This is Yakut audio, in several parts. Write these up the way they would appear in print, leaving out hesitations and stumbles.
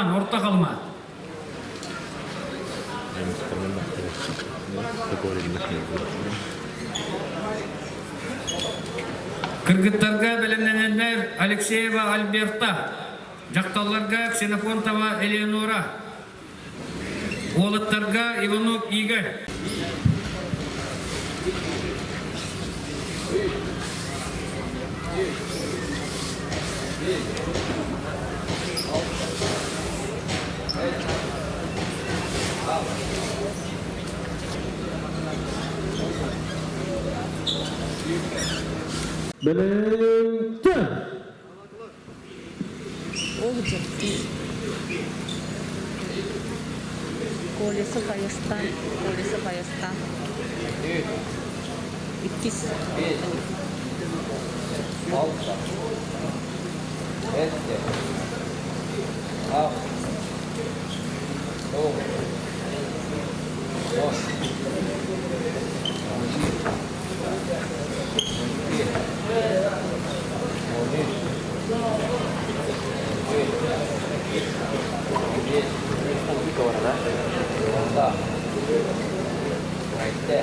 Руслан, Орто Халыма. Кыргыттарга бэлэмнэнэннэр Алексеева Альберта, дьахталларга Ксенофонтова Элеонора, уолаттарга Иванов Игорь. Бэлэҥтэ! Ол дьэктии. Колесов Айастан, Колесов Айастан. Иккис. Алта. Эттэ. Ах. Тоҕус. Он. 12. 13. 14. 15. Алта. Сэттэ.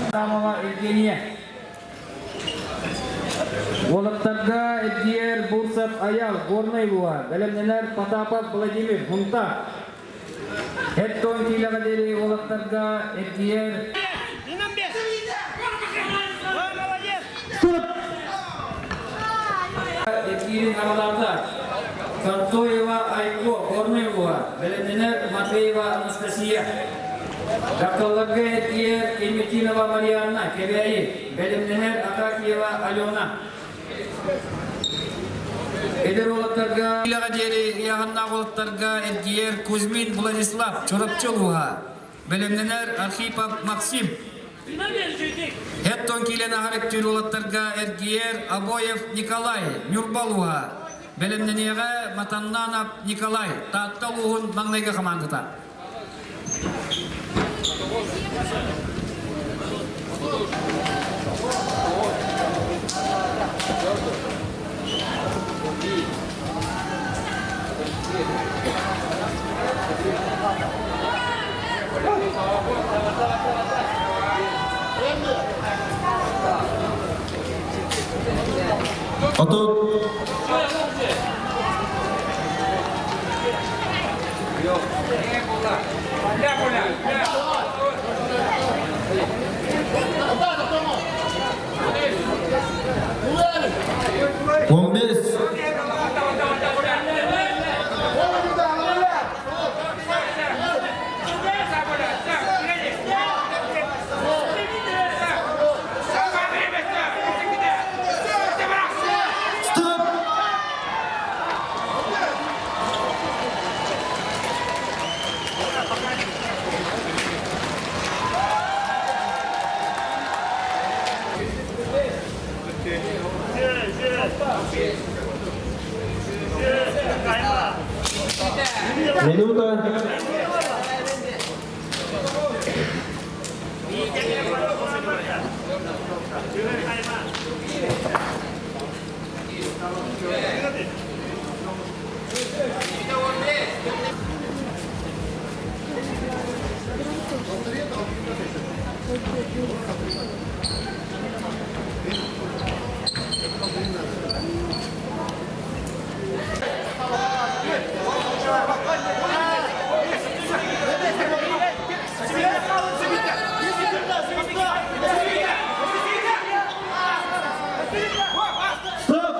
Адамова Евгения. Уолаттарга Эдгиэр Бурцев Аял, Горнай Буа, бэлэмнэнэр Потапов Владимир, Хунта. Эттон киилэҕэ диэри уолаттарга Эдгиэр Эдгиирин аҕалаата Контоева Айко, Горнай Буа, бэлэмнэнэр Матвеева Анастасия. Дьахталларга эргийэр Кельметинова Марианна, Кэбээйи, бэлэмнэнэр Акакиева Алена. Эдэр уолаттарга үлэҕэ диэри ыйааһыннаах уолаттарга эргийэр Кузьмин Владислав, Чурапчы улууһа, бэлэмнэнэр Архипов Максим. Эттон киилэн аһар өттүүр уолаттарга эргийэр Обоев Николай, Ньурба улууһа, бэлэмнэниэҕэ Матаннанов Николай, Таатта улууһун маҥнайгы хамаандата. 30. 15. Стоп! Минута. Стоп!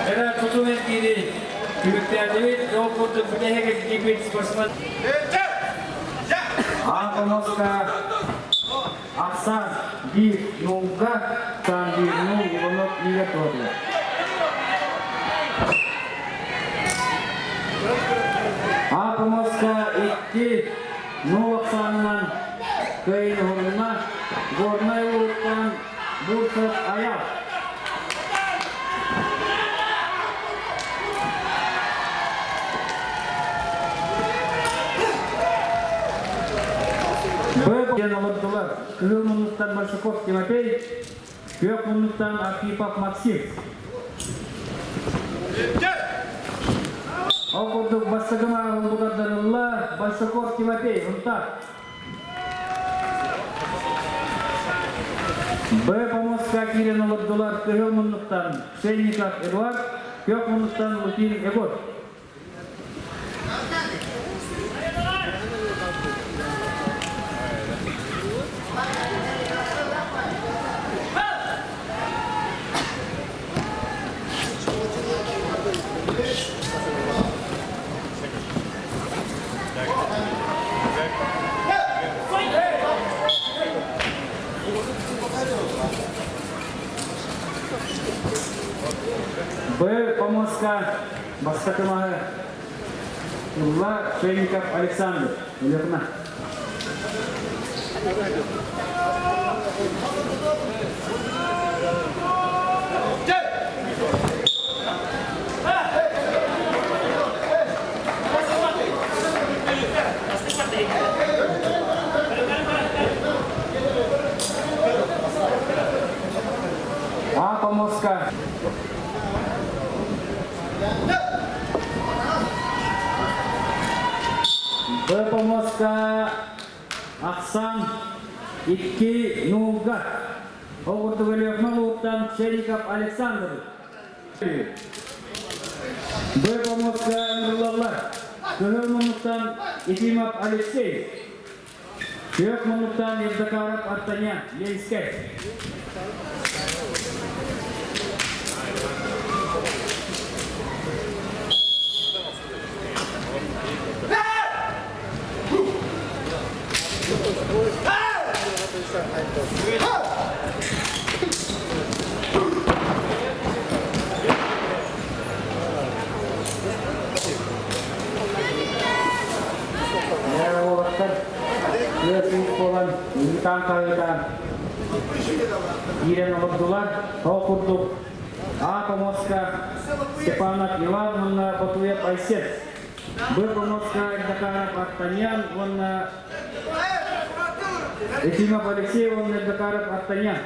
Эрэ тутун эргиири түмүктээтибит. Ол курдук бүтэһик эргийбит спортсмен Антоновка Ахсан биир нулга Сан биир нул Иванов Игорь туһатыгар. Атомовска икки нул ахсаанынан кыайын уһунна Горнай улууттан Бурцев Аял. Кыһыл муннуктан Большаков Тимофей, Күөх муннуктан Архипов Максим. Ол курдук бастакы мааҕын бутардарылла Большаков Тимофей, Унтар. Б. Помоска киирэн олордулар Кыһыл муннуктан Шейников Эдуард, Күөх муннуктан Лукин Егор. Б. Помоска Бастакы маһы ылла Шейников Александр. Өлүөхүмэ. А Помоска. Б помоска ахсан икки нуулга. Ол курдук Өлүөхүмэ улууттан Шериков Александр. Б помоска ыҥырыллаллар. Кыһыл муннуктан Ефимов Алексей. Күөх муннуктан Евдокаров Артаня, Ленскэй. Уолаттар тыас-уус буолан ыытаан-хаһыытаан киирэн олордулар. Ол курдук А Помоска Степанов Иван уонна Ботуев Айсен, Б Помоска Эльдакаров Артаньян уонна Ефимов Алексей уонна Эльдакаров Артаньян.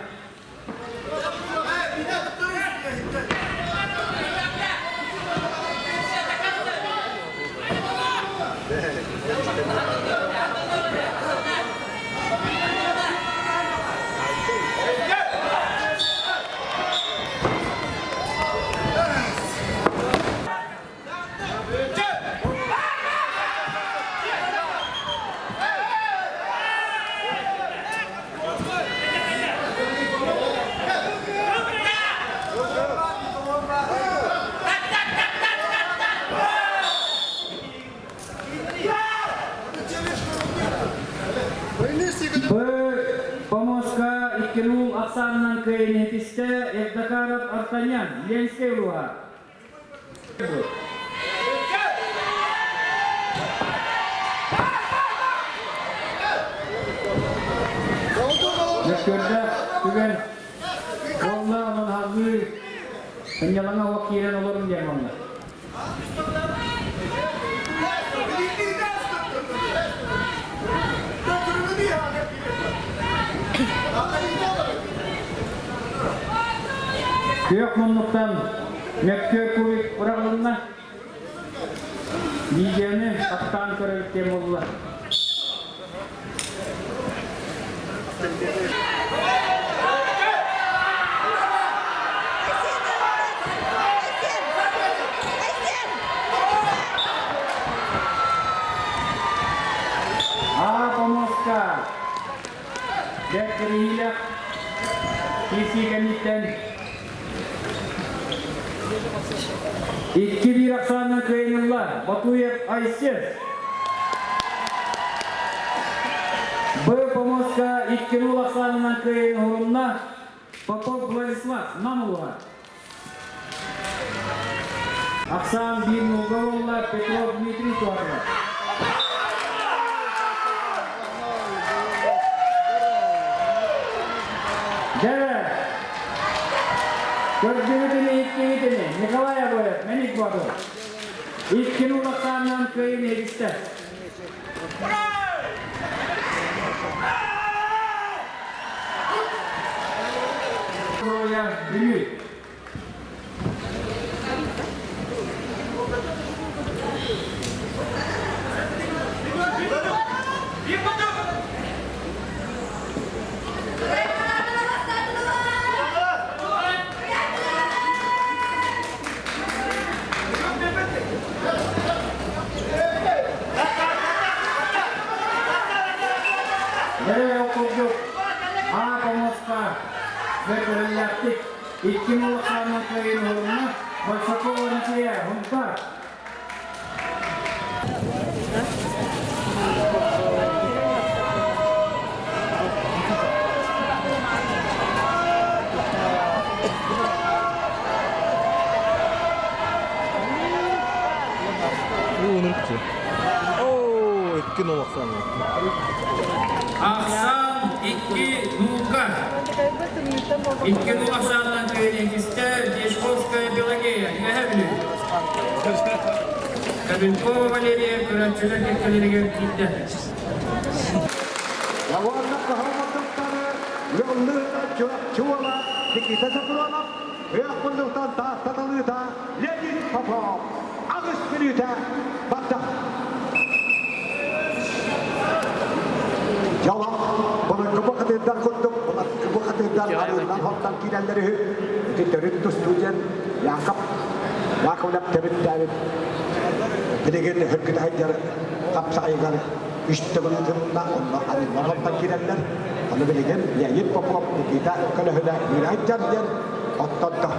Помоска икки ахсаанынан кыайын этистэ Евдокаров Артанян, Ленскэй улууһа. Мөккүөрдээх түгэн буолла, онон салгыы сынньалаҥа уох киирэн олорун диэн буолла. Күөх муннуктан мөккүөр кубик быраҕылынна. Видеоны хаттаан көрөр диэн буолла. Аа, Помоска! Бэрт кэриһиилээх киирсии кэнниттэн 2-1 ахсаанынан кыайынылла Батуев Айсен. Б Помоска 2-0 ахсаанынан кыайын уһурунна Попов Владислав Нам улууһа. Ахсаан биир нолга буолла Петров Дмитрий Туатова. Дьэ, көрдүгүт ини, иккигит ини, Николай Абоев, Мэник Боотур. Иккини улахаанынан кыайын иһигистэ. Дьячковская, Бүлүү. Дьэ, ол курдук Аа помоска бэрт икки муҥ кыайын уһулунна Большакова Никия Хунтар. Оо, икки нолохсан. Ахсан икки нука. Икки нула кыайын Дьячковская Пелагея, Үөһээ Бүлүү. Кобенкова Валерия көрөөччүлэр кэккэлэригэр киирдэ. Яванна кыһалҕаттары ыаллыыта Чуола Никита Софронов, Ыах муннуктан Таатта талыыта Леонид Попов, 8 мүнүүтэ барда. Дьолох былыргы бухатыырдар курдук былыргы бухатыырдар арыыллан хонтон киирэллэр үһү. Ити төрүт тустуу диэн Яков Яковлев төрүттээбит билигин хөргүтэ сылдьар хапсаҕайыгар үс төгүл ыытылынна, онно арыыллан хонтон киирэллэр. Ону билигин Леонид Попов Никита көлөһүнэ үүнэ сылдьар диэн оттон да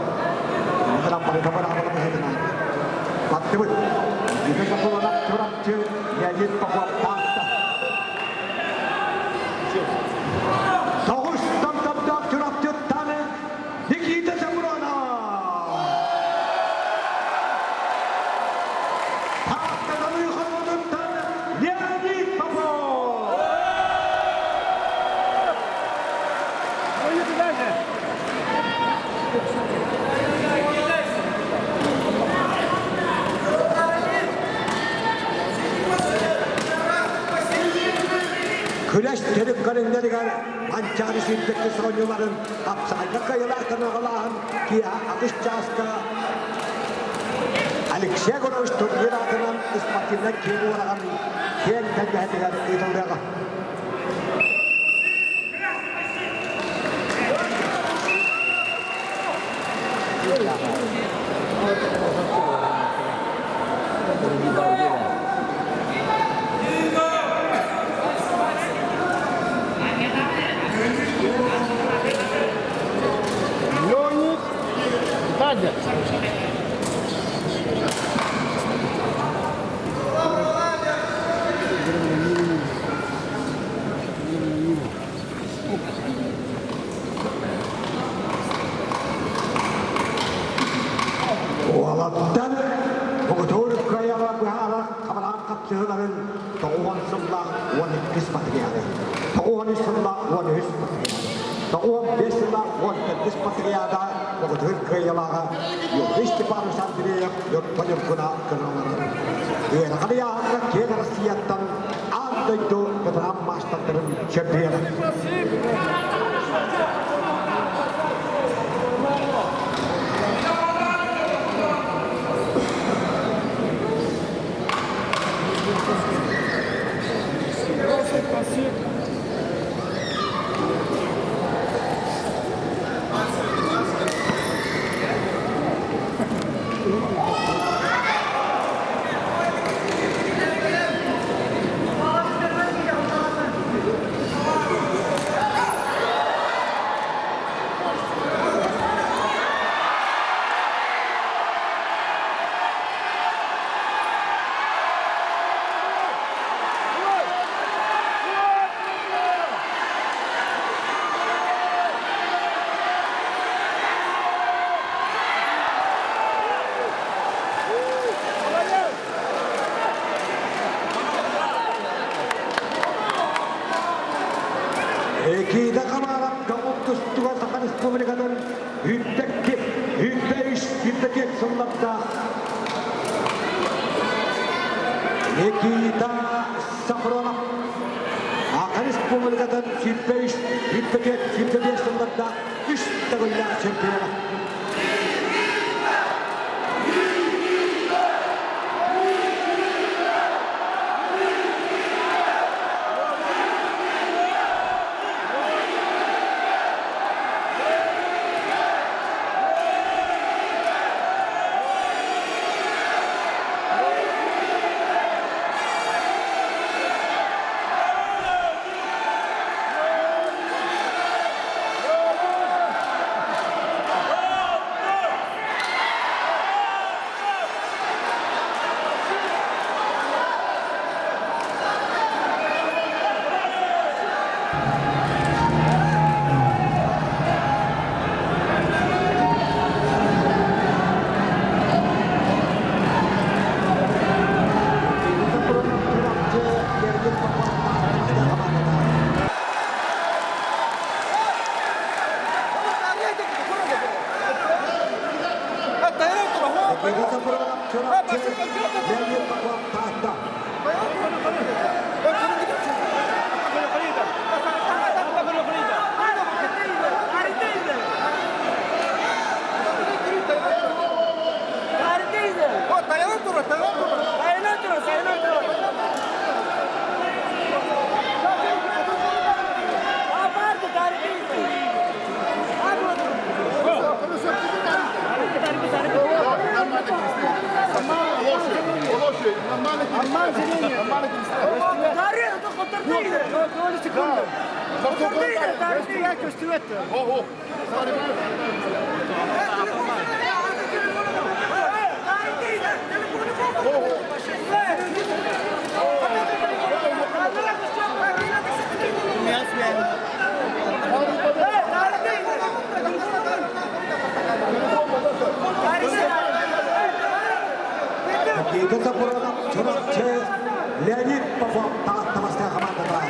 барыта быраабыла быһыытынан баттыбыт. Никита Соколонов Чурапчы Леонид Попов Таатта. Тоҕус томтомдоох Чурапчыттан Никита Соколонов! Тааттаталыы хонуутуттан Леонид Попов! Күрэс төрүт көрүҥнэригэр Манчаары сүүрбэччэ оонньууларын хапсаҕайга кыайыылаахтан аҕалааһын киэһэ 8 чааска Алексей Егорович турнир аатынан спортивнай киин уораҕын киэҥ тэлгэһэтигэр ыытыллыаҕа. Леонид Дадя. Уолаттар муҥутуур кыайара быһаарар хабараан хапсыһыыларын 90 сыллаах 12 патриары, 93 сыллаах 13 патриары, 95 сыллаах 14 патриада муҥутуур кыайыылааҕа Юрий Степанович Андреев Ньурба Ньургуна кыраларын. Ыарахан ыйааһыҥҥа киэҥ Россияттан аан дойду ветеран маастардарын чемпиона. Экиитэ Хамаров көҥүл тустууга Саха Республикатын 102, 103, 104 сыллардаах Никита Сафронов Саха Республикатын 103, 104, 105 сыллардаах үс төгүллээх чемпиона. Никита Сапронов, Чурапчы, Леонид Попов, Тааттамастан хамаандата.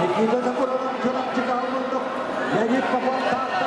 Никита Сапронов, Чурапчы Калмындов, Леонид Попов, Таатта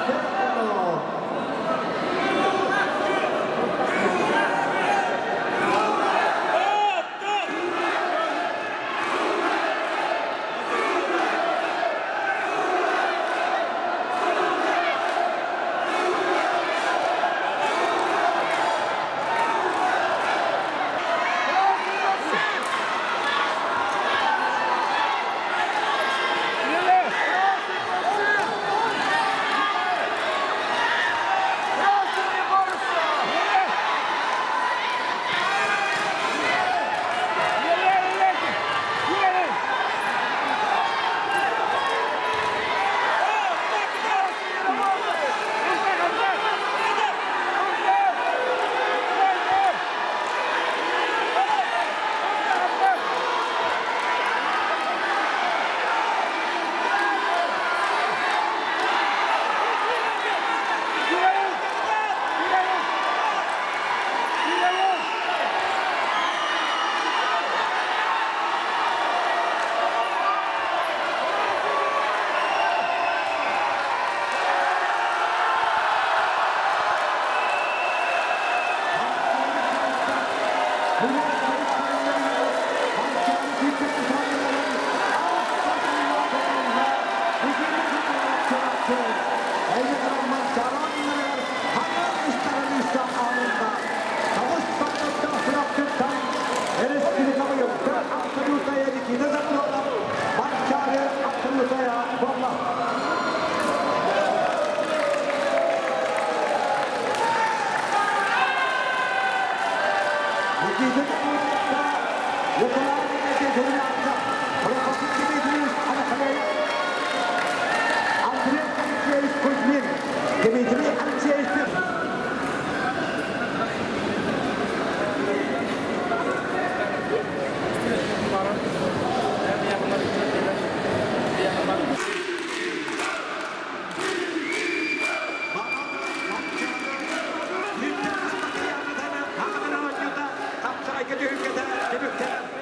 Маҥнайгы түһүлгэтэ түмүктэнэр.